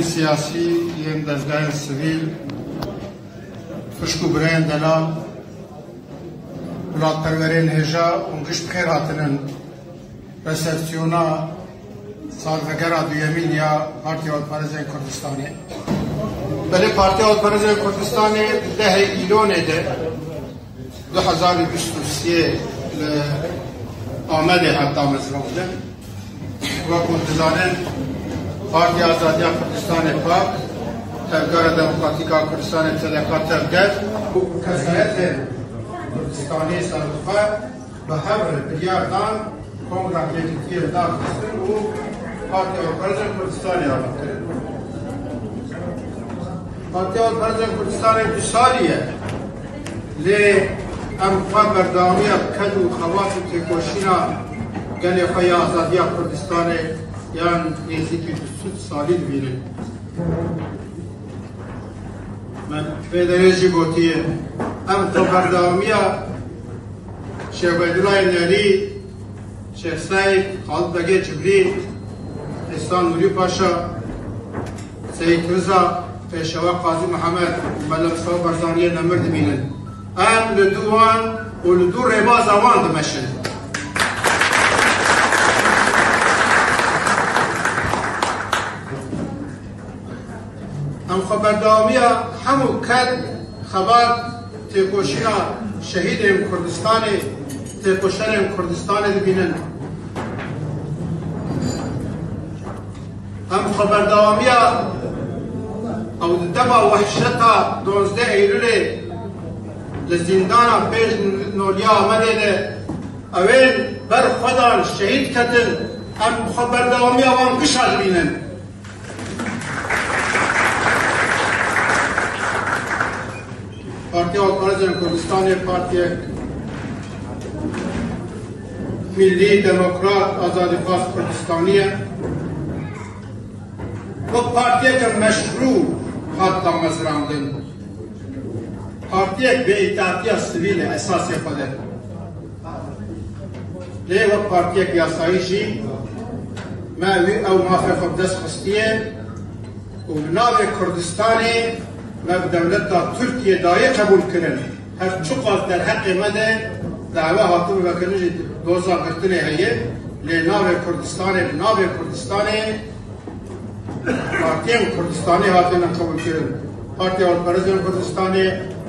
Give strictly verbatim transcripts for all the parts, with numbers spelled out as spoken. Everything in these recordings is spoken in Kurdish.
Siyasî yên dezgehên sivîl, xwişk û birayên delal, welatperwerên hêja û gişt bi xêr hatinin resepsiyona salvegera duyemîn ya Partiya Xwedparêzên Kurdistanê. Belê, Partiya Xwedparêzên Kurdistanê di dehê Îlonê de du hezar û bîst û sê li Amedê hat damezrandin. Wek hûn dizanin, Partiya Azadiya Kurdistanê, pak, Tevgera Demokratîk a Kurdistanê, T D K, tevger û kesayetên Kurdistanê ser bi xwe bi hev re biryar dan Kongra Yekîtiyê daxistin û Partiya Xwedparêzên Kurdistanê ava kirin. Partiya Xwedparêzên Kurdistanê du salî ye. Lê em xwe berdewamiya ked û xebat û têkoşîna gelê xwe ya azadiya Kurdistanê yan nêzîkî du sed salî dibînin. Me vê derê jî gotiye, em xwe berdewamiya Şêx Beydullayê Nelî, Şêx Seîd, Xalid Begê Cibrîl, Êstan Nûrî Paşa, Seyîd Riza, Pêşewa Qazî Mihemed û Mela Mistefa Barzaniyê nemir dibînin. Em li dû wan û li dû rêbaza wan dimeşin. Em xwe berdewamiya hemû ked, xebat, têkoşîna şehîdên Kurdistanê, têkoşerên Kurdistanê dibînin. Em xwe berdewamiya ew di dema wehşeta duwazdeh Eylûlê li zîndana pêş noliya Amedê de ewên ber xwe dan şehîd ketin, em xwe berdewamiya wan gişa dibînin. Partiya Xwedparêzên Kurdistanê partiyek milî, demokrat, azadîxwaz Kurdistanî ye. Wek partiyeke meşrû hat damezrandin. Partiyek bi îtaatiya sivîl e esasê xwe de. Lê wek partiyek yasayî jî me wî ew mafê xwe bi dest xistiye û bi navê Kurdistanê me bi dewleta Tirkiyê dayê qebûl kirin. Her çiqas derheqê me de dawa hatibû vekirin jî doza girtinê heye, lê navê Kurdistanê, bi navê Kurdistanê Partiyên Kurdistanê hatine qebûlkirin. Partiya Xwedparêzên Kurdistanê,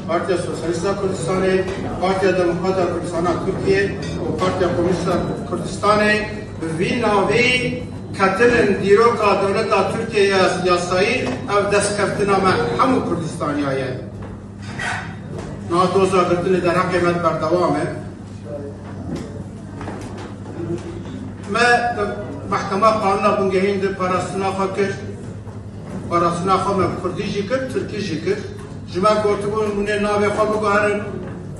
Partiya Sosyalîst a Kurdistanê, Partiya Demokrat a Kurdistana Tirkiyê û Partiya Komûnîst a Kurdistanê bi vî navî ketinin dîroka dewleta Tirkiyê ya yasayî, ev destkeftina me hemû Kurdistaniya ye. Niha doza girtinê derheqê me berdewam e. Me li Mehkema Qanûna Bingehîn de parastina xwe kir. Parastina xwe me bi kurdî jî kir, tirkî jî kir. Ji me gotibûn, hûn ê navê xwe biguherin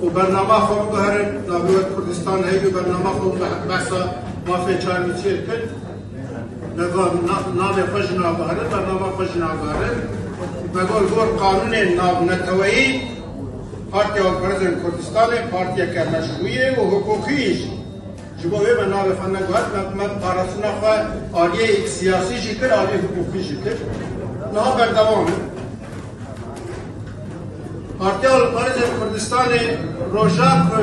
û bernama xwe biguherin. Navê we Kurdistan heyî û bernama xwe be-, behsa mafê çarnûsiyê kir. Me got, na-, navê xwe jî naguherin, bernama xwe jî naguherin. Me got, li gor qanûnên navneteweyî, Partiya Xwedparêzên Kurdistanê partiyeke meşrû ye û hiqûqî jî. Ji bo wê me navê xwe neguhet, me, me parastina xwe aliyê siyasî jî kir, aliyê hiqûqî jî kir. Niha berdewam in. Partiya Xwedparêzên Kurdistanê roja ku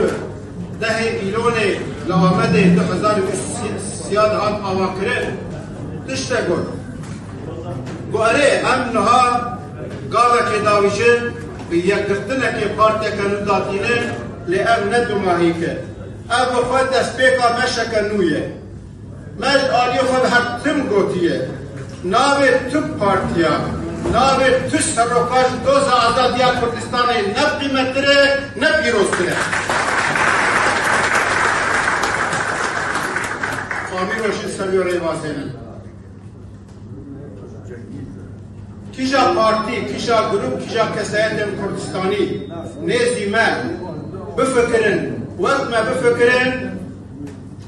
dehê Îlonê li Amedê du hezar û bîst û sê de hat avakirin, tiştek got. Got, erê, em niha gavekê davîjin, bi yekgirtinekê partiyeke nû datînin, lê ev ne dumahîk e. Ev bi xwe destpêka meşeke nû ye. Me ji aliyê xwe de her tim gotiye, navê tu partiya, navê tu seroka ji doza azadiya Kurdistanê ne bi qîmettir e, ne pîroztir e. Amîro jî ser wê rêvazênin. Kîja partî, kîja grûp, kîja kesayetên Kurdistanî nêzî me bifikirin, wek me bifikirin,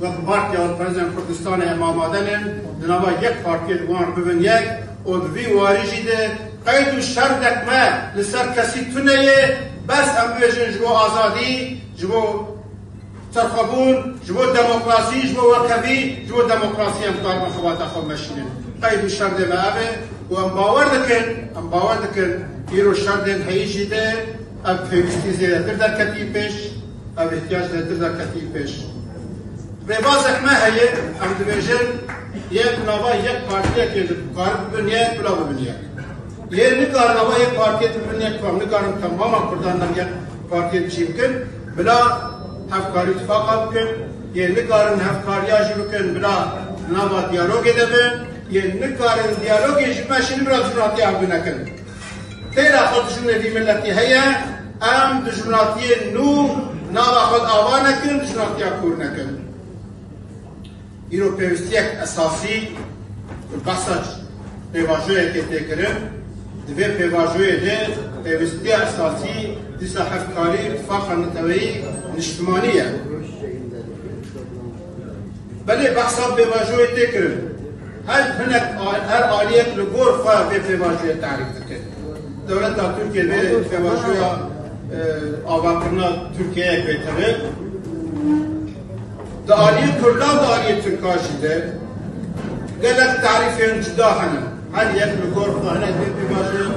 wek Partiya Xwedparêzên Kurdistanê em amade nin, di nava yek partiyê de wan re bibin yek û di vî warî jî de qeyd û şerdek me li ser kesî tune ye, bes em bibêjin ji bo azadî, ji bo Terxwebûn ji bo demokrasî, ji bo wekhevî, ji bo demokrasî em karibin xebata xwe bimeşînin. Qeyd û şerdê me ev e. Û em bawer dikin, em bawer dikin, îro şerdên heyî jî de ev pêwîstî zêdetir derketî pêş, ev îhtiyac zêdetir derketî pêş. Rêbazek me heye, em dibêjin, yek nava yek partiyekê ji karibibin yek, bila bibin yek. Yê nikarin nava yek partiyê bibin yek, em nikarin temama Kurdan nav yek partiyê çî bikin, bila hevkarî tifaqa bikin, yê nikarin hevkariya jî bikin, bila nava diyalogê de bin, yê nikarin diyalogê ji me şînin bila dijminatiya hev binekin. Têra xwe dijminê vî miletî heye, em dijminatiyên nû nava xwe ava nekin, dijminatiya kûr nekin. Îro pêwîstiyek esasî, ku behsa pêvajoyekê tê kirin, di vê pêvajoyê de pêwîstiya esasî dîsa hevkarî, tifaqa neteweyî, niştimanî ye. Belê behsa pêvajoyê tê kirin. Her hinek, her aliyek li gor xwe vê pêvajoyê tarîf dike. Dewleta Tirkiye vê pêvajoya, e, avakirina Tirkiyeyê bê tevê. Di aliyê Kurdan, di aliyê Tirkan jî de gelek tarîfên cuda hene. Her yek li gor xwe, hinek vê pêvajoya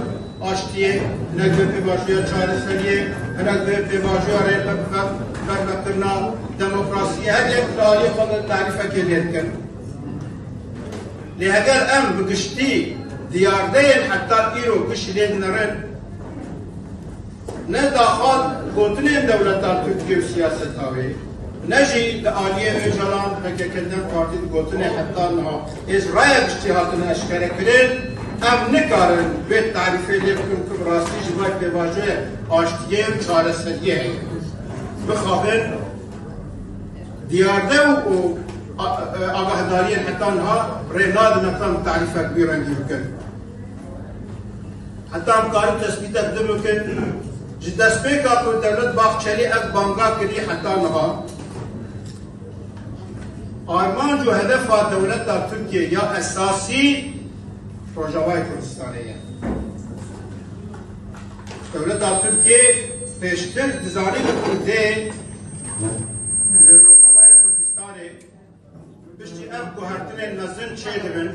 aştiyê, hinek vê pêvajoya çareseriyê, hinek vê pêvajoya rêbervekirina demokrasiyê, her yek li aliyê xwe de tarîfekê lê dikin. Lê heger em bi giştî diyardeyên heta îro giştî lê dinerin, ne daxwaz gotinên dewleta Tirkiye û siyaseta wê, ne jî di aliyê Ocalan, P K K, dem Partî di gotinê heta niha ê ji raya giştî hatine eşkere kirin, em nikarin vê tarîfê lê bikin ku bi rastî ji ber pêvajoyek aştiyê û çareseriyê heye. Bixwabin diyarde û, û a-, e, agahdariyên heta niha rê nadin em tarîfek wî rengî bikin. Heta em karin tespîtek din bikin, ji destpêka ku Dewlet Bahçelî ev banga kirî heta niha, armanc û hedefa dewleta Tirkiye ya esasî Rojavayê Kurdistanê ye. Dewleta Tirkiye pêştir dizanî ku dê li Rojavayê Kurdistanê Piştî ev guhertinên mezin çêdibin,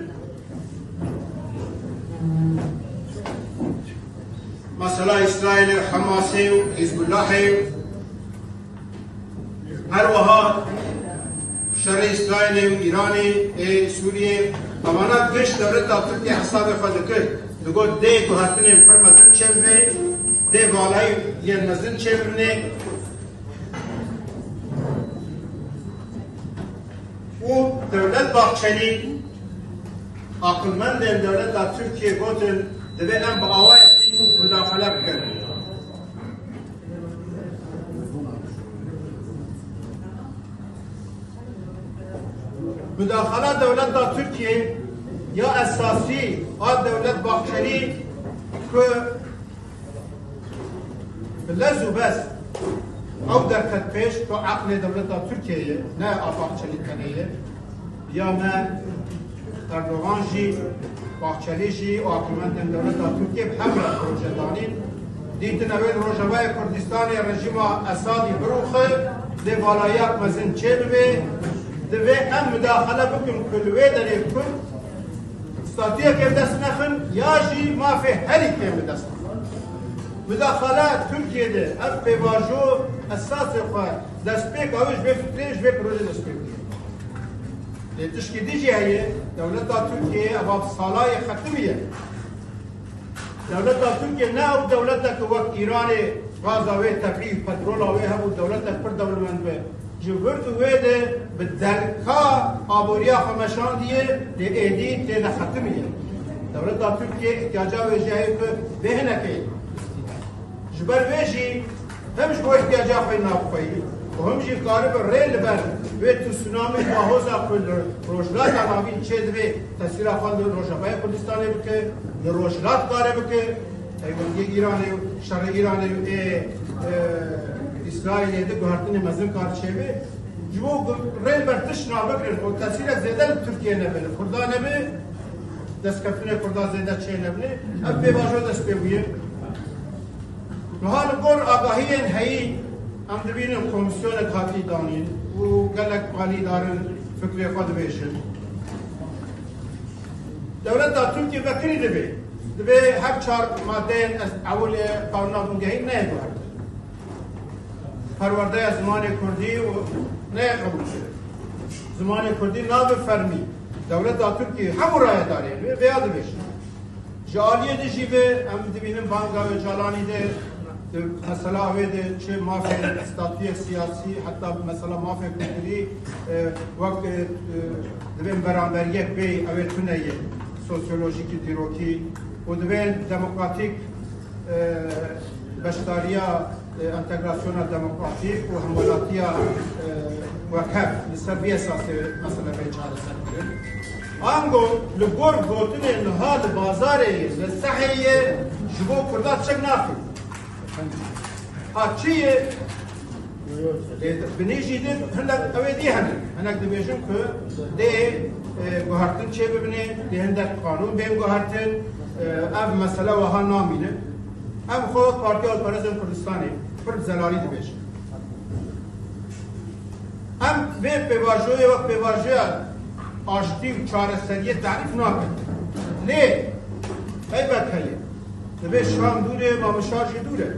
mesela Îsraîlê û Hemasê û Hizbullahê û her wiha şerê Îsraîlê û Îranê ê Sûriyê, evana giş dewleta Tirkiye hesabê xwe dikir. Digot dê guhertinên pir mezin çêbibe, dê valayî yên mezin çêbibine. Û Dewlet Bahçelî, aqilmendên dewleta Tirkiyê gotin, divê em bi awayekî mudaxele bikin. Mudaxala dewleta Tirkiyê ya esasî a Dewlet Bahçelî ku Bi lez û bez ew derket pêş ku eqlê dewleta Tirkiyeyê, ne a Bahçelî tenê ye, ya me Erdogan jî, Bahçelî jî û aqilmendên dewleta Tirkiyê bi hev re proje danîn. Dîtine wê li Rojavayê Kurdistanê rejîma Esadî birûxe, lê valayiyak mezin çêbibe, divê em mudaxele bikin ku li wê derê Kurd statuyekê bi dest nexin ya jî mafê herî kêm bi dest bixin. Mudaxala Tirkiyê de ev pêvajo esasê xwe destpêka wê ji vê fikrê, ji vê projê dest pê bûye. Lê tişkî dî jî heye, dewleta Tirkiyeyê eva bi salayê xetimiye. Dewleta Tirkiye ne ew dewletek wek Îranê gaza wê tebî, petrola wê hebû, dewletek pir dewlemend be. Ji vir û wê de bi delka aboriya xwe meşandiye, lê êdî tê de xetimiye. Dewleta Tirkiye ihtiyaca wê jî heye ku bê hinekê. Ji ber wê jî hem ji bo ihtiyaca xwe navxweyî û hem jî karibe rê li ber wê tsunamî û hoza ku li Rojhilata Navîn çêdibe tesîra xwe li Rojavayê Kurdistanê bike, li Rojhilat kare bike, peywendiyê Îranê û şerê Îranê û ê, e, Îsraîlê de guhertinê mezin kar çêbe. Ji bo ku rê li ber tişt navbigirin û tesîrek zêde li Tirkiye nebe, li Kurda nebe, destkeftine Kurda zêde çê nebine, ev pêvajo dest pê bûye. Niha li gor agahiyên heyî em dibînin komîsyonek hatî danîn û gelek manîdar in fikrê xwe dibêjin. Dewleta Tirkiyê vekirî dibe. Dibe her çar madeyên ez ewilê qanûna bingehîn neyê guhertin. Perwerdeya zimanê kurdî û neyê qebûlkirin. Zimanê kurdî nabe fermî. Dewleta Tirkiyê hemû rayedariyên wê vêya dibêjin. Ji aliyê din jî ve em dibînin banga Ocalanî de, di mesela wê de çi mafê statuyê siyasî, heta mesela mafê kulturî, e, wek, e, e, divên beramberiyek bê, ew ê tune ye, sosyolojîkî, dîrokî û divên demokratîk, e, beşdariya, e, entegrasyona demokratîk û hemwelatiya, e, wekhev li ser vî esasê mesele bê çareser kirin. Ango li gor gotinê niha li bazarê ye, li sehê ye, ji bo Kurda çek naxin. Ha çi ye? Lê binê jî din hinek ew ê dî hene. Hinek dibêjin ku dê, e, guhertin çê bibine, dê hindek qanûn bên guhertin, e, ev mesele wiha namîne. Em xwe wek Partiya Xalkperestên Kurdistanê pir bi zelalî dibêjin. Em vê pêvajoyê wek pêvajoya aştî û çareseriyê tarîf nakin. Lê heybet heye. Divê Şam dûr e, Mamişar jî dûr e.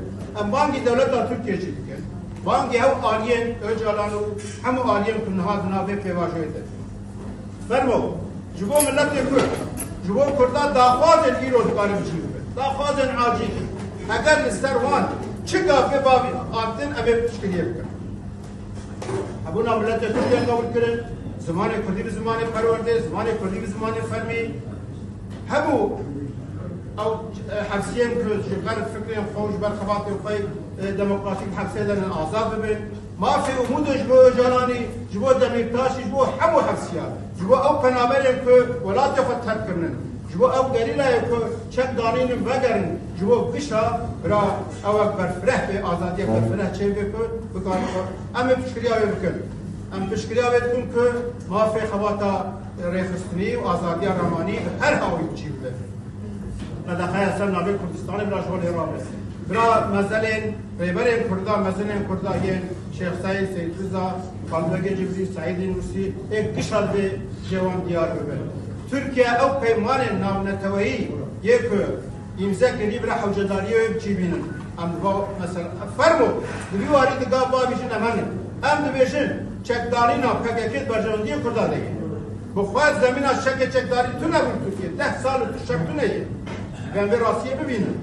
Em bangî dewleta Tirkiye jî dikin. Bangî ew aliyên Ocalan û hemû aliyên ku niha di nav vê pêvajoyê de. Fermo, ji bo miletê Kurd, ji bo Kurda daxwazên îro dikarin cî bibin. Daxwazên acîl. Eger li ser wan çi gavê bavî artin, em ê piştgiriyê bikin. Hebûna miletê Kurd yên qebûl kirin, zimanê Kurdî bi zimanê perwerdê, zimanê Kurdî bi zimanê fermî. Hemû ew, e, hefsiyên ku ji ber fikrên xwe û ji ber xebatên xwe, e, demokratîk hepsê de ne azad bibin. Mafê Umûdê ji bo Ocalanî, ji bo Demîrtaşî, ji bo hemû hefsiyan, ji bo ew penaberên ku welatê xwe terk kirinin, ji bo ew gerîlayê ku çek danînin vegerin, ji bo gişa bira ewek berfireh bê, azadiyek berfireh çêbê ku bikarin xwe. Em ê piştgiriya wê bikin. Em piştgiriya wê dikin ku mafê xebata rêxistinî û azadiya ramanî bi her hawî çî bibe. Qedexeya ser navê Kurdistanê bira ji holê rabe. Bira mezelên, rêberên Kurda, mezelên Kurda yên Şêx Seîd, Seîd Riza, Xalid Begê Cibrîl, Seîdê Nûsî, ê gişa divê jê wan diyar bibe. Tirkiye ew peymanên navneteweyî yê ku îmze kirî bira hewcedariyê wê biçî bînin. Em diva mesela, fermo, di vî warî di gav bavîjin em henin. Em dibêjin, çekdanîna P K K di berjewendiyê Kurda de ye. Bi xwe zemîna çekê çekdarî tune bû li Tirkiye. Deh sal û tu şev tune ye. Em vê rastiyê bibînin.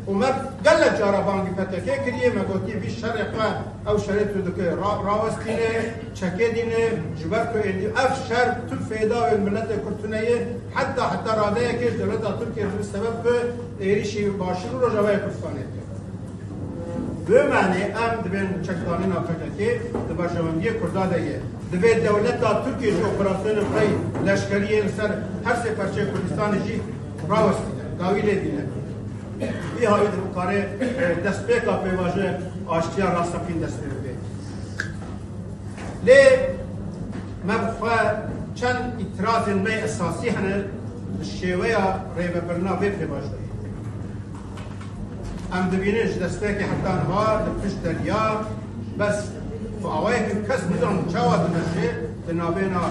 Û me gelek cara bangî P K K kiriye, me gotiye vî şerê xwe, ew şerê tu dike ra-, rawestîne, çekê dîne, ji ber ku êdî ev şer tu fêda wê miletê Kurd tune ye, heta, heta radeyekê ji dewleta Tirkiye dibe sebeb ku êrîşî Başûr û Rojavayê Kurdistanê bike. Bi manê em dibên çekdanîna P K K di berjewendiyê Kurda de ye. Divê dewleta Tirkiye ji operasyonên xwe yê leşkerî yên li ser her sê perçeyê Kurdistanê jî rawestîne, dawî lê bîne. Vî hawî dikare, e, destpêka pêvajoyek aştiya rasteqîn dest pê bibe. Lê me bi xwe çend îtirazên me esasî hene li şêweya rêvebirina vê pêvajoyê. Em dibînin ji destpêkê heta niha li pişt derya, bes bi awayekî kes nizan çawa dimeşe di navbêna,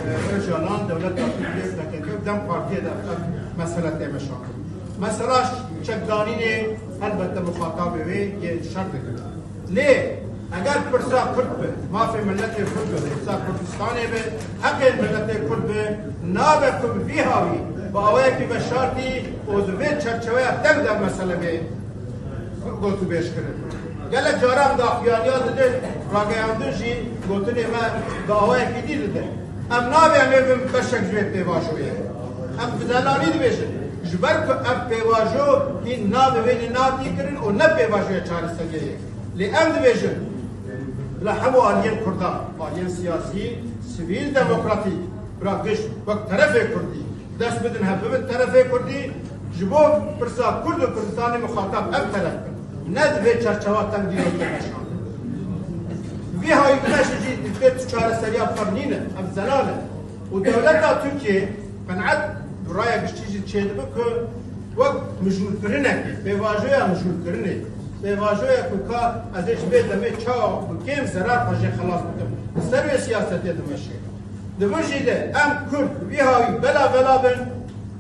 e, Ocalan, dewleta Tirkiye, P K K û DEM Partiyê de ev mesele tê meşandin. Mesela çekdanînê helbette muxatabê wê yê şer dikin. Lê eger pirsa Kurd be, mafê miletê Kurd be, pirsa Kurdistanê be, heqên miletê Kurd be, nabe ku bi vî hawî, bi awayekî veşartî û di vê çerçeweya teng de mesele bê gotûbêj kirin. Gelek caran daxuyaniya didin, rageyandin jî gotinê me bi awayekî dî didin. Em nabe em ê bin beşek ji vê pêvajoyê. Em bi delalî dibêjin. Ji ber ku ev pêvajo hîn nabe wê lê nadî kirin û ne pêvajoya çareseriyê ye. Lê em dibêjin, bila hemû aliyên Kurdan, aliyên siyasî, sivîl, demokratîk, bila giş wek terefê Kurdî dest bidin hev, bibin terefê Kurdî, ji bo pirsa Kurd û Kurdistanê muxatab ev teref bin. Ne di vê çerçewa teng dîrokê meşandin. Vî hawî bimeşin jî di vê tu çareseriya bi xwe nîne, ev zelal e. Û dewleta Tirkiyê qenaet bi raya giştî jî çêdibe ku wek mijûlkirinekê, pêvajoya mijûlkirinê, pêvajoya ku ka ez ê ji vê demê çawa bi kêm zerar xwe jê xelas bikim, li ser wê siyasetê dimeşe. Di vir jî de em Kurd vî hawî bela bela bin,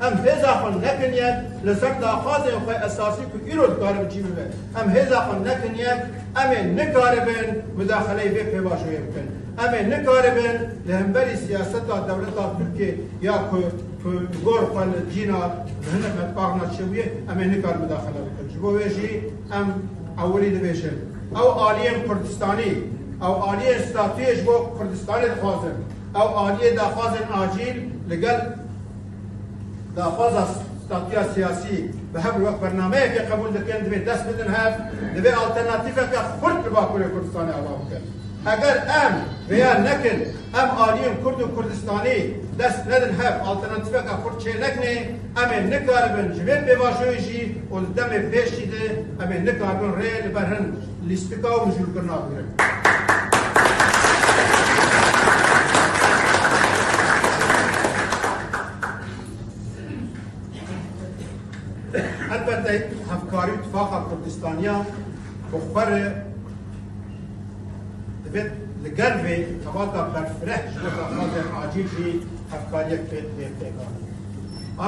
Em hêza xwe nekin yek li ser daxwazên xwe esasî ku îro dikare bi cî bibe. Em hêza xwe nekin yek, em ê nikaribin mudaxeleyê vê pêvajoyê bikin. Em ê nikaribin li hemberî siyaseta dewleta Tirkiyê ya ku, ku gor xwe li cîna li hinek metbaxna çêbûye, em ê nikarin mudaxele bikin. Ji bo wê jî em ewilî dibêjin. Ew aliyên Kurdistanî, ew aliyên statuyê ji bo Kurdistanê dixwazin. Ew aliyê daxwazên acîl li gel daxwaza statuya siyasî bi hev wek bernameyekê qebûl dikin, divê dest bidin hev, divê alternatîfeke xurt li Bakurê Kurdistanê ava bikin. Eger em vêya nekin, em aliyên Kurd û Kurdistanî dest nedin hev, alternatîfeke xurt çênekinê, em ê nikaribin ji vê pêvajoyê jî û li demê pêşî de em ê nikaribin rê li ber hin lîstika û mijûlkirina bigrin. Elbette hevkarî û tifaqa Kurdistaniya bi xwe re divê li gel vê xebata berfireh ji bo daxwazên acîl jî hevkariyek pê, pê, pêk anî.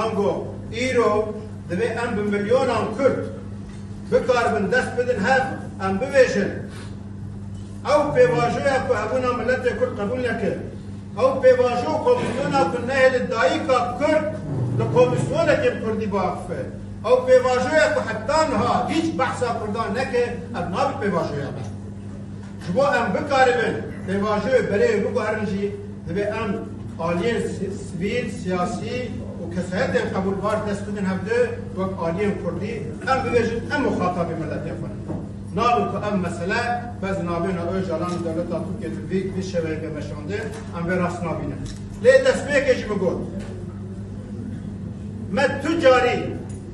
Ango îro divê em bi milyonan Kurd bikaribin dest bidin hev, em bibêjin, ew pêvajoya ku hebûna miletê Kurd qebûl nekir, ew pêvajo û komîsyona ku nehêle dayika Kurd li komîsyonekê bi Kurdî biaxife, ew pêvajoya ku heta niha hîç behsa Kurdan neke, ev nabe pêvajoya me. Ji bo em bikaribin pêvajoyê berê wê biguherin jî, divê em aliyên si-, sivîl, siyasî û kesayetên qebûlbar dest bidin hevdu, wek aliyên Kurdî, em bibêjin, em muxatabê miletê xwe ne. Nabe ku ev mesele bes navêna Ocalan û dewleta Tirkiyê di vî, vî şêweyê be meşandin, em vê rast nabînin. Lê destpêkê jî min got, me tu carî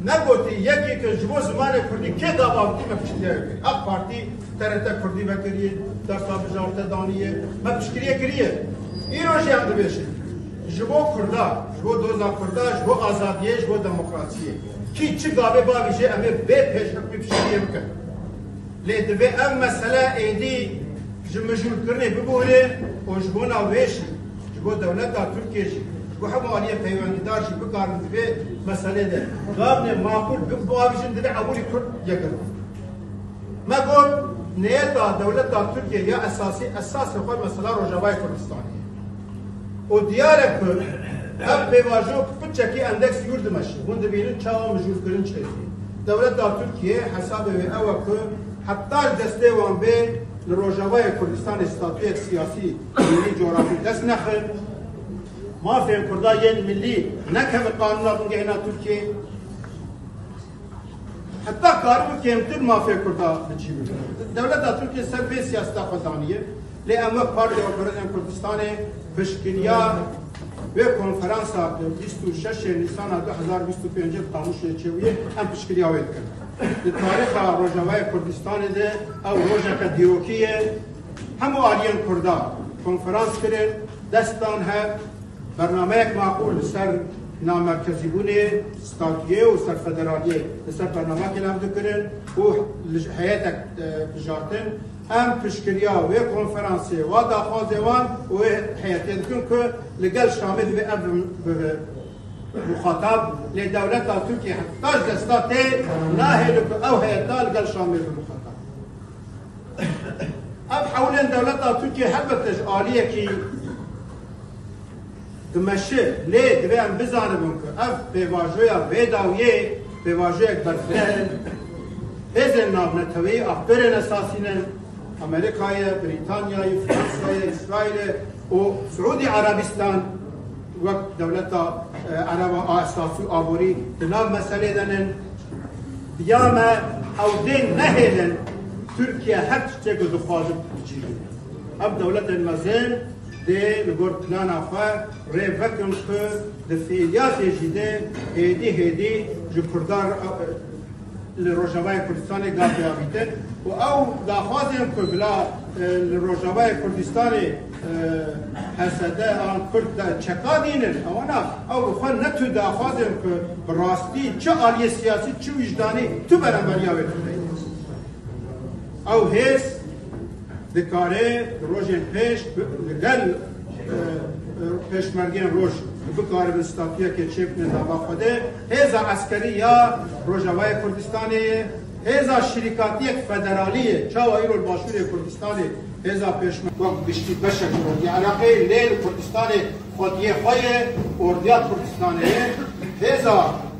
negotî yekî ku ji bo zimanê Kurdî kê gava avitî me piştgiriya wê kiriye. AK Partî T R T Kurdî vekiriye, dersa bijarte daniye, me piştgiriye kiriye. Îro jî em dibêjin, ji bo Kurda, ji bo doza Kurda, ji bo azadiyê, ji bo demokrasiyê, kî çi gavê bavêje, em ê vê pêşketî piştgiriyê bikin. Lê divê ev mesele êdî ji mijûlkirinê bibûre û ji bona wê jî, ji bo dewleta Tirkiyê jî, ji bo hemû aliyê peywendîdar jî bikarin di vê meselê de gavnê maqûl bi-, bavêjin, divê ewilî Kurd yek bibin. Me got, niyeta dewleta Tirkiyê ya esasî, esasê xwe mesela Rojavayê Kurdistanê ye. Û diyar e ku ev pêvajo piçekî endeks yûr dimeşe. Hûn dibînin çawa mijûlkirin çêdiye. Dewleta Tirkiyê hesabê wê ew e ku heta ji destê wan bê li Rojavayê Kurdistanê statuyek siyasî, milî, coğrafî dest nexin. Mafên Kurda yên milî nekevin qanûna bingehîna Tirkiyê. Heta karibû kêmtir mafê Kurda bi cî bibe. Dewleta Tirkiyê ser vê siyaseta xwe daniye. Lê em wek Partiya Kurdan Kurdistanê piştgiriya wê konferansa di bîst û şeş Nîsana du hezar bîst û pênc di Qamişloyê çêbûye, em piştgiriya wê dikin. Di tarîxa Rojavayê Kurdistanê de ew rojeke dîrokî ye. Hemû aliyên Kurda konferans kirin, dest dan hev, bernameyek maqûl li ser namerkezîbûnê, statuyê û ser federaliyê li ser bernamekê hev dikirin û li heyetek, e, bijartin. Em piştgiriya wê konferansê, wa daxwazê wan û wê heyetê dikin ku li gel Şamê divê ev bibe muxatab, lê dewleta Tirkiyê heta ji desta tê, nahêle ku ew heyeta li gel Şamê bibe muxatab. Ev hewlên dewleta Tirkiyê helbete ji aliyekî dimeşe, lê divê em bizanibin ku ev pêvajoya vê dawiyê pêvajoyek berfireh e. Hêzên navneteweyî aktörên esasî ne. Amerîka ye, Brîtanya ye, Fransa ye, Îsraîl e û Siûdî Erebistan wek dewleta, e, Ereba a esasî û aborî di nav meselê de ne. Ya me ew dê nehêlin Tirkiye her tiştê ku dixwaze bicî bike. Ev dewletên mezin dê li gor plana xwe rê vekin ku di fiiliyatê jî de hêdî hêdî ji Kurdan re, li Rojavayê Kurdistanê gav biavîtin û ew daxwazên ku bila, e, li Rojavayê Kurdistanê, e, H S D an Kurd de çeka dînin, ewana ew bi xwe ne tu daxwazên ku bi rastî çi aliyê siyasî, çi wijdanî tu beremberiya wê tune. Ew hêz dikare di rojên pêş bi, li gel, e, e, pêşmergên roj bi Bikaribin statuyekê çêbikine nava xwe de. Hêza eskerî ya Rojavayê Kurdistanê ye. Hêza şirîkatiyek federalî ye. Çawa îro li Başûrê Kurdistanê hêza pêşmerge wek giştî beşek ji Ordîya Iraqê, lê li Kurdistanê xwediyê xwe ye, Ordiya Kurdistanê ye. Hêza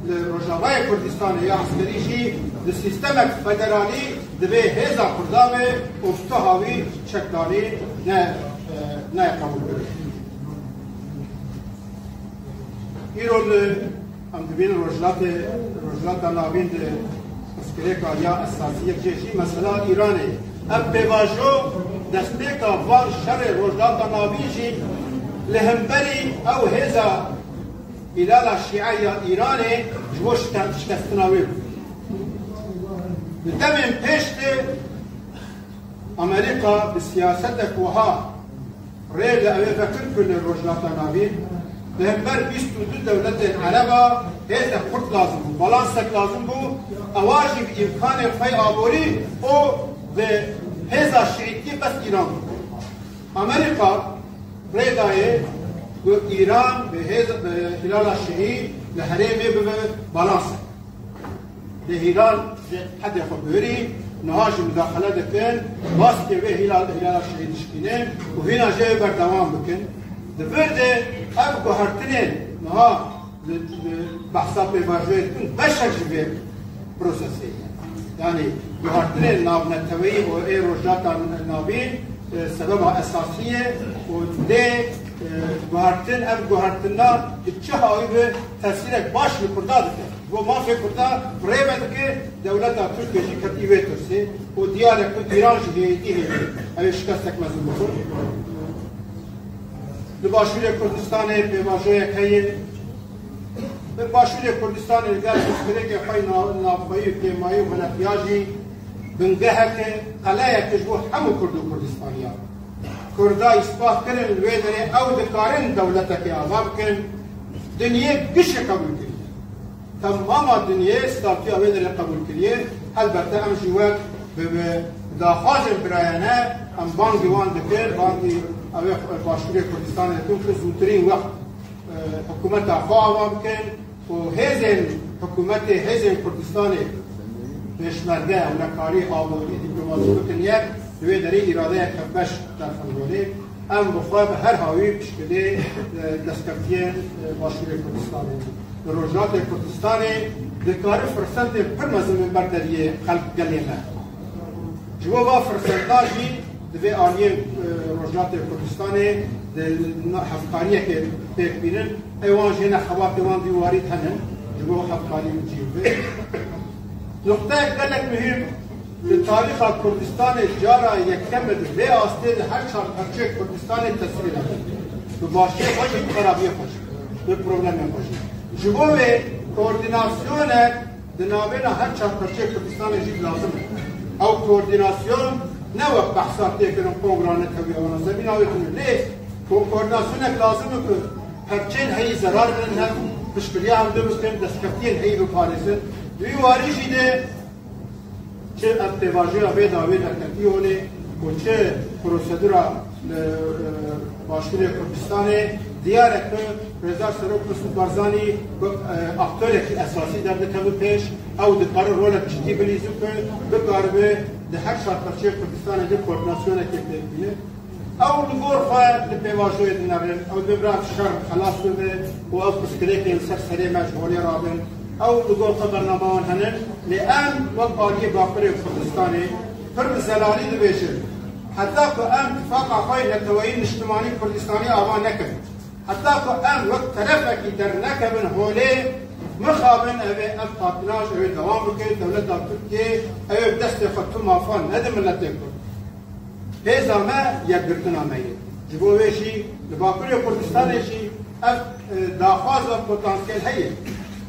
li Rojavayê Kurdistanê ya eskerî jî di sîstemek federalî divê hêza Kurda be û bi tu hawî çekdanî ne, e, nayê qebûlkirin. Îro li em dibînin Rojhilatê, Rojhilata Navîn di pirsgirêka ya esasî yek jê jî mesela Îranê ye. Ev pêvajo destpêka van şerê Rojhilata Navîn jî li hemberî ew hêza Hîlala Şîe ya Îranê ji bo şike-, şikestina wê bû. Di demên pêş de Amerîka bi siyasetek wiha rê li ew ê vekir ku li Rojhilata Navîn li hember bîst û du dewletên Ereba hêzek xurt lazim bû, balansek lazim bû, ewa jî bi îmkanên xwe yê aborî û bi hêza şîîtî bes Îran bû. Amerîka rê dayê ku Îran bi hêz, bi Hîlala Şîî li herêmê bibe balansek. Lê Hîlal ji hedê xwe bihurî, niha jî mudaxele dikin, baskê vê Hîlal, Hîlala Şîî dişkînin û hîna jê berdewam bikin. Di vir de ev guhertinên niha li, li behsa pêvajoyê dikin, beşek ji vê prosesê ye. Yanî guhertinên navneteweyî û ê Rojhilata Navîn, e, sebeba esasî ye û lê, e, guhertin, ev guhertina bi çi hawî bi tesîrek baş li Kurda dike. Bo mafê Kurda rê vedike, dewleta Tirkiyê jî ketî wê tirsê û diyar e ku Îran jî hêdî hêdî ew ê şikestek mezin bixwe. Li Başûrê Kurdistanê pêvajoyek heye. Li Başûrê Kurdistanê li gel pirsgirêkê xwe yê na-, navxweyî û kêmayî û welatiya jî bingeheke, qeleyeke ji bo hemû Kurd û Kurdistaniya. Kurda îspat kirin, li wê derê ew dikarin dewleteke ava bikin. Dinyê gişê qebûl kiriye. Temama dinyê statûya wê derê qebûl kiriye. Helbette em jî wek bi, bi daxwazên birayane em bangî wan dikin, bangî ew ê Başûrê Kurdistanê dikin ku zûtirîn wext, e, hikûmeta xwe ava bikin û hêzên hikûmetê, hêzên Kurdistanê pêşmerge, ewlekarî, aborî, dîplomasî bikin yek, li wê derê îradeyeke beş derxin holê. Em bi xwe bi her hawî piştgirê, e, destkeftiyên, e, Başûrê Kurdistanê. Li Rojhilatê Kurdistanê dikare firsetê pir mezin li ber deriyê xelk gelê me. Ji bo va firseta jî divê aliyê, e, Rojhilatê Kurdistanê di hevkariyekê pêk bînin. Ê wan jê ne xebatê wan dîwarî henin. Ji bo hevkarî cî bibe. Nuqteyek gelek muhîm. Di tarîxa Kurdistanê cara yekem e di vê astê de her çar parçeyê Kurdistanê tesîrê hebe. Bi başiyê xwe jî, bi xerabiyê xwe jî, bi problemên xwe jî. Ji bo vê koordînasyonek di navêna her çar parçeyê Kurdistanê jî lazim e. Ew koordînasyon ne wek behsa tê kirin kongra netewî ewana zemîna wê tune. Lê ko-, koordînasyonek lazim e ku perçeyên heyî zerar bidin hev, piştgiriya hev bikin, destkeftiyên heyî biparêzin. Di wî warî jî de Çi ev pêvajoya vê dawê derketî holê û çi prosedura li, e, Başûrê Kurdistanê, diyar e ku Rêzdar Serok Mesûd Barzanî wek, e, aktorekî esasî derdikeve pêş, ew dikare rolek cidî bilîze ku bikaribe di her çar parçeyê Kurdistanê de koordînasyonekê pêk bîne. Ew li gor xwe li pêvajoyê dinerin, ew dê bira şer xelas bibe û ew pirsgirêkên li ser serê me ji holê rabin. Ew li gor xwe bernama wan hene, lê em wek aliyê Bakurê Kurdistanê pir bi zelalî dibêjin, heta ku em tifaqa xwe yê neteweyî niştimanî Kurdistanê ava nekin, heta ku em wek terefekî dernekevin holê, mixabin ev ê ev patinaj ew ê dewam bike, dewleta Tirkiyê ew ê bi destê xwe tu mafan nede miletê Kurd. Hêza me yekgirtina me ye. Ji bo wê jî li Bakurê Kurdistanê jî ev, e, daxwaz ve potansiyel heye.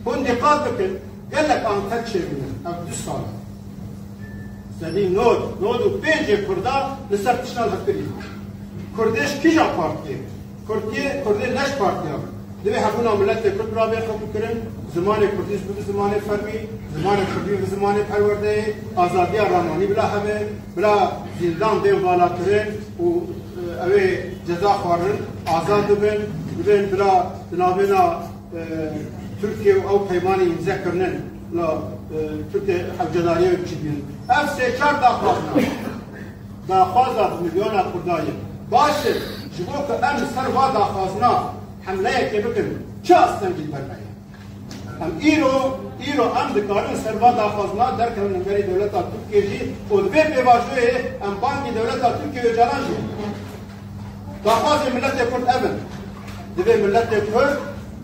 Hûn dîqat bikin, gelek anket çêbûne ev du sal e. Sedî nod, nod û pêncê Kurda li ser tiştan hevkirî. Kurdê ji kîja partiyê? Kurdiyê, Kurdê ne ji partiya. Divê hebûna miletê Kurd bira bê qebûlkirin, zimanê Kurdî ji bibe zimanê fermî, zimanê Kurdî bibe zimanê perwerdeyê, azadiya ramanî bila hebe, bila zîndan bên valakirin û, e, ew ê ceza xwarin, azad bibin, Divên bila di navêna, e, Tirkiye û ew peymanê îmze kirinin, la, e, Tirkiye hewcedariyê wê biçî bînin. Ev sê çar daxwazna, daxwaza bi milyona Kurda ye. Baş e, ji bo ku em li ser va daxwazna hemleyekê bikin, çi astengî li ber me ye? Em îro, îro em dikarin ser va daxwazna derkevin li berî dewleta Tirkiye jî û di vê pêvajoyê em bangî dewleta Tirkiye Ocalan jî. Daxwazên miletê Kurd ev in. Divê miletê Kurd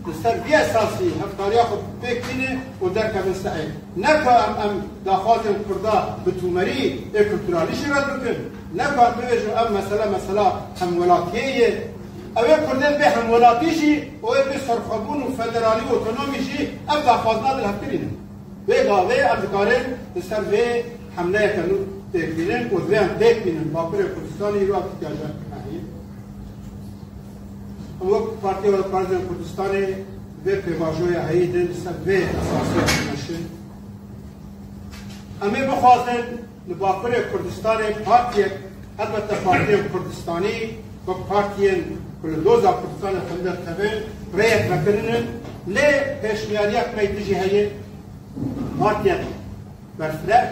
li ser vî esasî hevkariya xwe pêk bîne û derkevin sehê. Ne ku em, em daxwazên Kurda bi tûmerî ê kulturalî jî red bikin. Ne ku em bibêjin ev mesele, mesela hemwelatiyê ye. Ew ê Kurdên bê hemwelatî jî û ê bê serxwebûn û federalî û otonomî jî ev daxwazina dilhevkirînin. Vê gavê em dikarin li ser vê hemleyeke nû pêk bînin û divê em pêk bînin. Bakurê Kurdistanê îro ev ihtiyaca me heye. Em wek Partiya Parêzên Kurdistanê vê pêvajoya heyî de li ser vê esasê dimeşin. Em ê bixwazin li Bakurê Kurdistanê partiyek, helbette partiyên Kurdistanî wek partiyên ku li doza Kurdistanê xwe derkevin, rêyek vekirin in, lê pêşniyariyek me yê din jî heye, partiyek berfireh,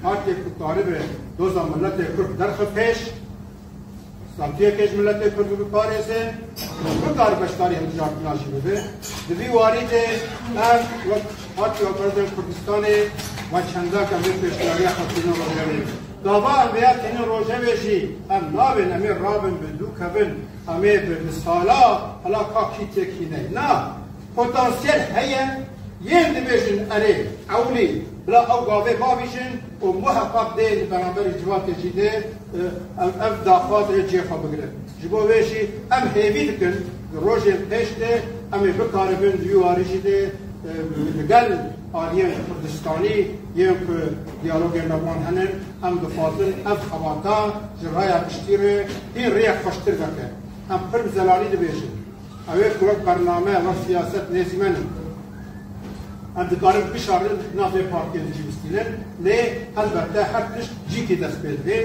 partiyek ku karibe doza miletê Kurd derxe pêş, statuyekê ji miletê Kurd biparêze, bikar beşdarî hilbijartina jî bibe. Di vî warî de em wek Partiya Parêzên Kurdistanê we çendek em vê pêşniyariya xwe tînin rojevê. Gava em vêya tînin rojevê jî em nabên, em ê rabin bi dû kevin, em ê bi, bi sala hela ka kî têk kî ne. Na, potansiyel heye, yên dibêjin erê, ewlî, bila ew gavê bavîjin û muheqeq dê li beramberî civakê jî dê, e, ev, ev daxwaz ê cihê xwe bigire. Ji bo vê jî em hêvî dikin, di rojên pêş de em ê bikaribin di wî warî jî de, e, li gel aliyên Kurdistanî yên ku diyalogên me wan hene, em dixwazin ev xebata ji raya giştî re hîn rêyek xweştir veke. Em pir bi zelalî dibêjin. Ew ê ku wek bername, wek siyaset nêzî me ne. Em dikarin bişarin, nav vê partiyê de jî bistînin. Lê helbette her tişt cîkî dest pê didê.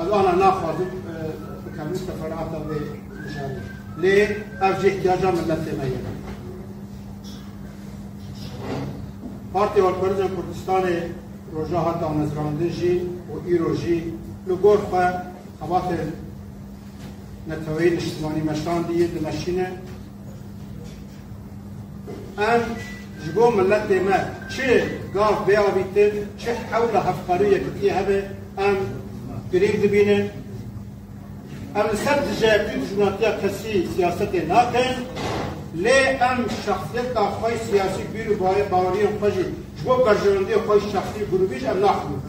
Ez ana naxwazim, e, bikevim seferata vê mijarê. Lê ev jî ihtiyaca miletê me ye. Partiya Halkperestên Kurdistanê roja hat damezrandin jî û îro jî li gor xwe xebatên neteweyî niştimanî meşandî ye, dimeşîne. Em ji bo miletê me çi gav bê avîtin, çi hewla hevkarî û yekitiyê hebe, em girîng dibînin. Em li ser dijeyetî û dijminatiya kesî siyasetê nakin, lê em şexsiyeta xwe yê siyasî, bîr û baye-, baweriyên xwe jî ji bo berjewendiyê xwe yê şexsî û grûbî jî em naxivin.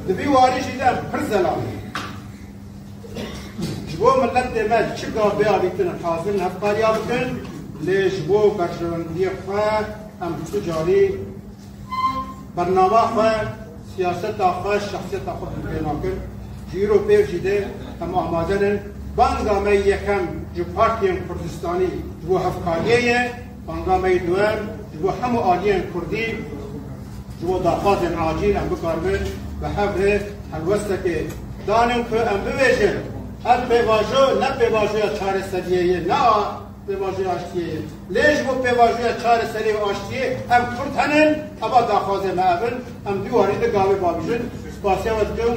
Di vî warî jî de em pir zelal in. Ji bo miletê me çi gav bê avîtin em hazir in hevkariya bikin, lê ji bo berjewendiyê xwe em tu carî bernama xwe, siyaseta xwe, şexsiyeta xwe pê nakin. Ji îro pêv jî de em amade ne. Banga me yekem ji partiyên Kurdistanî ji bo hevkariyê ye, banga me yê duwem ji bo hemû aliyên Kurdî, ji bo daxwazên acîl em bikaribin bi hev re helwestekê danin ku em bibêjin, ev pêvajo ne pêvajoya çareseriyê ye, ne pêvajoya aştiyê ye. Lê ji bo pêvajoya çareseriyê û aştiyê em Kurd henin, eva daxwazê me ev in, em dîwarî di gavê bavîjin. Spasiya we dikim.